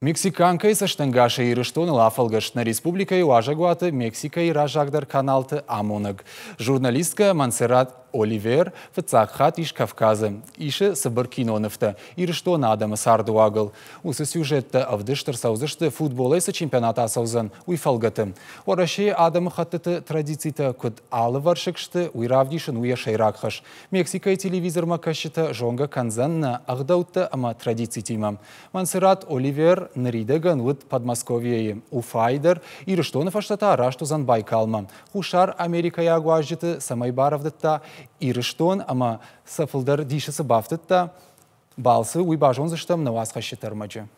Мексиканкӕйы цӕстӕнгасӕй Ирыстоныл афӕлгӕст нӕ республикӕйы уазӕгуаты Мексикӕйы раззагдӕр каналты амонӕг. Журналисткӕ Монсеррат Оливер фыццаг хатт ис Кавказы. Исы цыбыр кинонывтӕ Ирыстоны адӕмы цардыуагыл. Уыцы сюжеттӕ ӕвдыст ӕрцӕудзысты футболӕй цы чемпионат ацӕудзӕн, уый фӕлгӕты. Уӕрӕсейы адӕмыхӕттыты традицитӕ куыд алывӕрсыг сты, уый равдисын у йӕ сӕйраг хӕс. Мексикӕйы телевизормӕ кӕсджытӕ зонгӕ кӕндзӕн нӕ ӕгъдӕуттӕ ӕмӕ традицитимӕ. Монсеррат Оливер ныридӕгӕн уыд Подмосковьейы, Уфайы дӕр, Ирыстоны фӕстӕ та раст уыдзӕн Байкалмӕ. Хуссар америкӕйаг уазджыты цӕмӕй барӕвдыдта Ирыстон ӕмӕ сӕ фылдӕр дисы цы бафтыдта, балцы уый базондзыстӕм нӕ уацхӕсджыты ӕрмӕджы.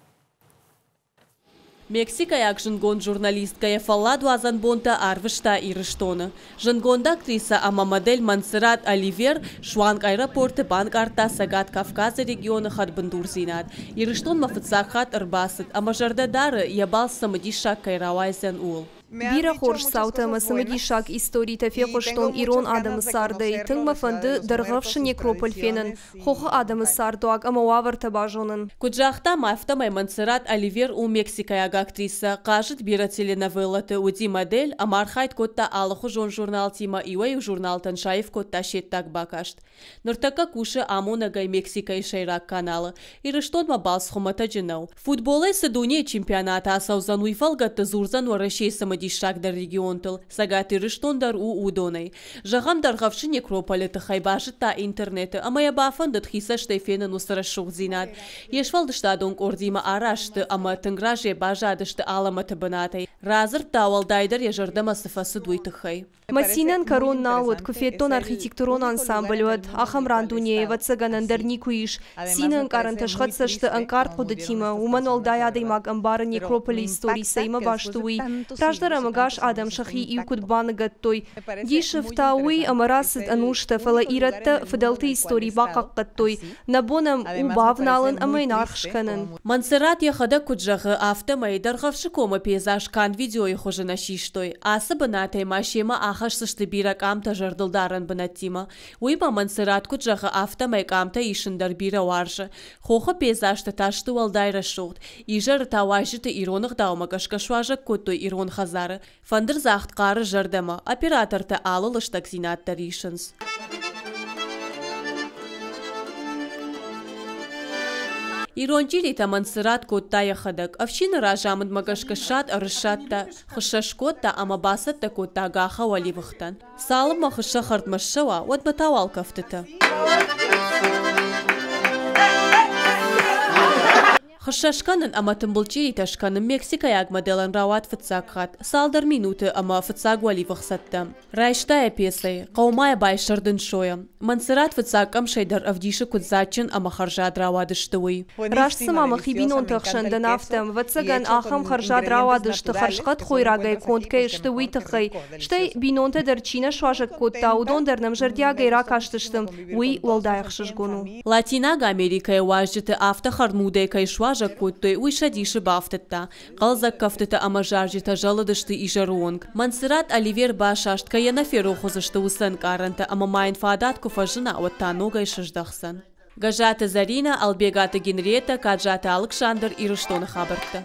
Мексикӕйаг зындгонд журналисткӕ йӕ фӕлладуадзӕн бонтӕ арвыста Ирыстоны. Зындгонд актрисӕ ӕмӕ модель Монсеррат Оливер суанг аэропорты банкъардта Цӕгат Кавказы регионы хӕдбындурдзинад. Ирыстонмӕ фыццаг хатт ӕрбацыд ӕмӕ зӕрдӕ дары, йӕ балц цымыдисаг кӕй рауайдзӕн, ууыл. Бирӕ хорз цаутӕ ӕмӕ цымыдисаг историтӕ фехъуыстон ирон адӕмы цардӕй. Тынг мӕ фӕнды Дӕргъӕвсы некрополь фенын, хохы адӕмы цардуаг ӕмӕ уавӕртӕ базонын. Куыд загътам, афтӕмӕй Монсеррат Оливер у мексикӕйаг актрисӕ, хъазыд бирӕ теленовеллӕты, уыди модель ӕмӕ архайд кодта алыхуызон журналтимӕ, иуӕй-иу журналтӕн саив кодта се ддаг бакаст. Ныртӕккӕ кусы амонӕгӕй Мексикӕйы сӕйраг каналы. Ирыстонмӕ балц хуымӕтӕджы нӕу. Футболӕй цы дунейы чемпионат ацӕудзӕн, уый фӕлгӕтты дзурдзӕн Уӕрӕсейы цымыдисагдӕр регионтыл. Цӕгат Ирыстон дӕр у уыдонӕй. Зӕгъӕм, Дӕргъӕвсы некрополы тыххӕй базыдта интернеты ӕмӕ йӕ бафӕндыд хи цӕстӕй фенын уыцы рӕсугъддзинад. Йе сфӕлдыстадон къордимӕ араст сты ӕмӕ тынг разӕй баззадысты алӕмӕты бынатӕй. Радзырдта, уӕлдайдӕр йӕ зӕрдӕмӕ цы фӕцыд, уый тыххӕй. Мӕ цинӕн кӕрон нал уыд, куы федтон архитектурон ансамбль, уӕд. Ахӕм ран дунейы, ӕвӕццӕгӕн, ӕндӕр никуы ис. Цины ӕнкъарӕнтӕ схӕццӕ сты ӕнкъард хъуыдытимӕ, уымӕн уӕлдай адӕймаг ӕмбары некрополы истори цӕимӕ баст у, уый. Раздӕр ӕм ӕгас адӕм сӕхи иу куыд баныгӕдтой. Дисы фтауы уый, ӕмӕ рацыд ӕнустӕ, фӕлӕ ирӕттӕ фыдӕлты истори бахъахъхъӕдтой. Нӕ бон ӕм у бавналын ӕмӕ йын аргъ скӕнын. Монсеррат йӕхӕдӕг куыд зӕгъы, афтӕмӕй Дӕргъӕвсы комы пейзаж канд видеойы хуызы нӕ систой. Ацы бынатӕй ма семӕ ахӕсдзысты бирӕ къамтӕ зӕрдылдарӕн бынӕттимӕ. Уыимӕ Монсеррат куыд зӕгъы, афтӕмӕй къамтӕ исын дӕр бирӕ уарзы. Хохы пейзажтӕ та сты уӕлдай рӕсугъд. Изӕры та уазджыты ирон ӕгъдаумӕ гӕсгӕ суазӕг кодтой ирон хӕдзары. Фӕндырдзагъд хъары зӕрдӕмӕ, оператортӕ алы лыстӕгдзинад дӕр исынц. Ирон чъиритӕ Мансурат кодта йӕхӕдӕг. Ӕфсины разамындмӕ гӕсгӕ ссад ӕрыссадта, хыссӕ скодта ӕмӕ бацӕттӕ кодта гаха уӕливыхтӕн. Цалынмӕ хыссӕ хӕрдмӕ ссӕуа, уӕдмӕ та уал кӕфтытӕ. Хыссӕ скӕнын ӕмӕ тымбыл чъиритӕ скӕнын мексикӕйаг моделӕн рауад фыццаг хатт, цалдӕр минуты ӕмӕ фыццаг уӕливых цӕттӕ. Райста йӕ пецӕй, хъӕумӕ йӕ байсӕрдын сойӕ. Монсеррат фыццаг къӕмсӕй дӕр ӕвдисы куыд дзаджджын ӕмӕ хӕрзад рауадысты, уый. Раст цыма мӕхи бинонты ӕхсӕн дӕн, афтӕ. Ӕвӕццӕгӕн, ахӕм хӕрзад рауадысты, хӕрзхъӕд хойрагӕй конд кӕй сты, уый тыххӕй. Стӕй, бинонтӕ дӕр чи нӕ суазӕг кодта, уыдон дӕр нӕм зӕрдиагӕй ракастысты. Уый уӕлдай ӕхсызгон у. Латинаг Америкӕйы уазджыты афтӕ хӕрмудӕй кӕй суазӕг кодтой, уый сӕ дисы бафтыдта. Хъӕлдзӕг кӕфтытӕ ӕмӕ зарджытӕ зӕлыдысты изӕры онг. Монсеррат Оливер басаст, кӕй йӕ нӕ ферох уыдзысты уыцы ӕнкъарӕнтӕ ӕмӕ ма йын фадат куы фӕзына, уӕд та ногӕй сыздӕхдзӕн. Гӕззаты Зӕринӕ, Ӕлбегаты Генриеттӕ, Каджаты Алыксандр, Ирыстоны хабӕрттӕ.